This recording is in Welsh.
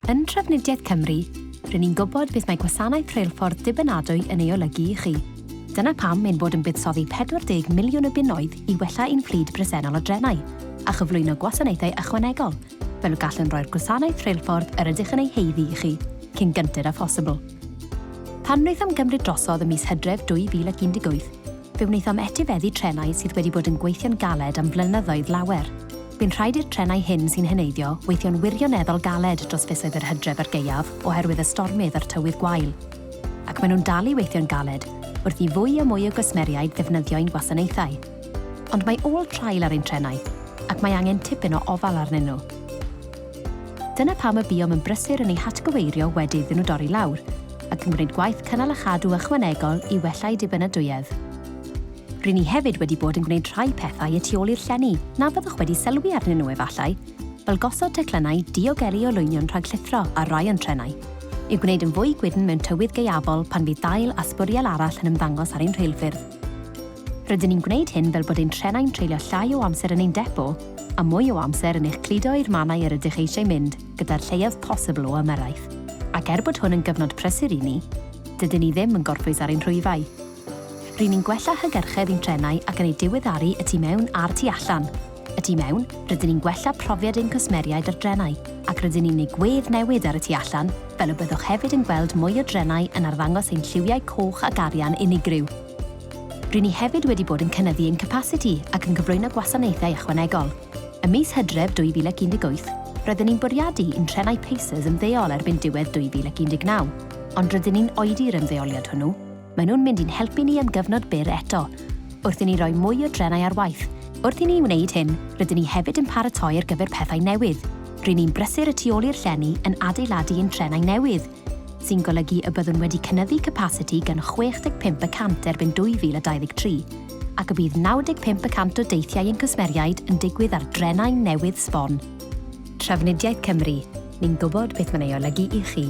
Yn Trafnidiaeth Cymru, rŷn ni'n gwybod beth mae gwasanaeth rheilffordd dibynadwy yn ei olygu i chi. Dyna pam ein bod yn buddsoddi 40 miliwn o bunnoedd i wella ein fflyd bresennol o drenau a chyflwyno gwasanaethau ychwanegol fel y gallwn roi'r gwasanaeth rheilffordd yr ydych yn ei haeddu i chi cyn gynted â phosibl. Pan wnaethom gymryd drosodd ym mis Hydref 2018, Fe wnaethom etifeddu trenau sydd wedi bod yn gweithio'n galed am flynyddoedd lawer. Bu'n rhaid i'r trenau hyn sy'n heneiddio weithio'n wirioneddol galed dros fisoedd yr hydref a'r gaeaf oherwydd y stormydd a'r tywydd gwael. Ac maen nhw'n dal i weithio'n galed, wrth i fwy a mwy o gwsmeriaid ddefnyddio ein gwasanaethau. Ond mae ôl traul ar ein trenau, ac mae angen tipyn o ofal arnyn nhw. Dyna pam y buom yn brysur yn eu hatgyweirio wedi iddyn nhw dorri lawr, ac yn gwneud gwaith cynnal a chadw ychwanegol i wella eu dibynadwyedd. Ry'n ni hefyd wedi bod yn gwneud rhai pethau y tu ôl i'r llenni na fyddwch wedi sylwi arnyn nhw efallai, fel gosod teclynnau diogelu olwynion rhag llithro ar rai o'n trenau, i'w gwneud yn fwy gwydn mewn tywydd gaeafol pan fydd dail a sbwriel arall yn ymddangos ar ein rheilffyrdd. Rydyn ni'n gwneud hyn fel bod ein trenau'n treulio llai o amser yn ein depo a mwy o amser yn eich cludo i'r mannau yr ydych eisiau mynd gyda'r lleiaf posibl o ymyrraeth. Ac er bod hwn yn gyfnod prysur i ni, dydyn ni ddim yn gorffwys ar ein rhwyfau. Ry'n ni'n gwella hygyrchedd i'n trenau ac yn eu diweddaru y tu mewn a'r tu allan. Y tu mewn, rydyn ni'n gwella profiad ein cwsmeriaid ar drenau, ac rydyn ni'n eu gwedd newid ar y tu allan, fel y byddwch hefyd yn gweld mwy o drenau yn arddangos ein lliwiau coch ac arian unigryw. Ry'n ni hefyd wedi bod yn cynyddu ein capasiti ac yn cyflwyno gwasanaethau ychwanegol. Ym mis Hydref 2018, roedden ni'n bwriadu i'n trenau Pacers ymddeol erbyn diwedd 2019, ond rydyn ni'n oedi'r ymddeoliad hwnnw, maen nhw'n mynd i'n helpu ni am gyfnod byr eto, wrth i ni roi mwy o drenau ar waith. Wrth i ni wneud hyn, rydyn ni hefyd yn paratoi ar gyfer pethau newydd. Ry'n ni'n brysur y tu ôl i'r llenni yn adeiladu ein trenau newydd, sy'n golygu y byddwn wedi cynyddu capasiti gan 65 y cant erbyn 2023, ac y bydd 95 y cant o deithiau ein cwsmeriaid yn digwydd ar drenau newydd sbon. Trafnidiaeth Cymru, ni'n gwybod beth mae'n ei olygu i chi.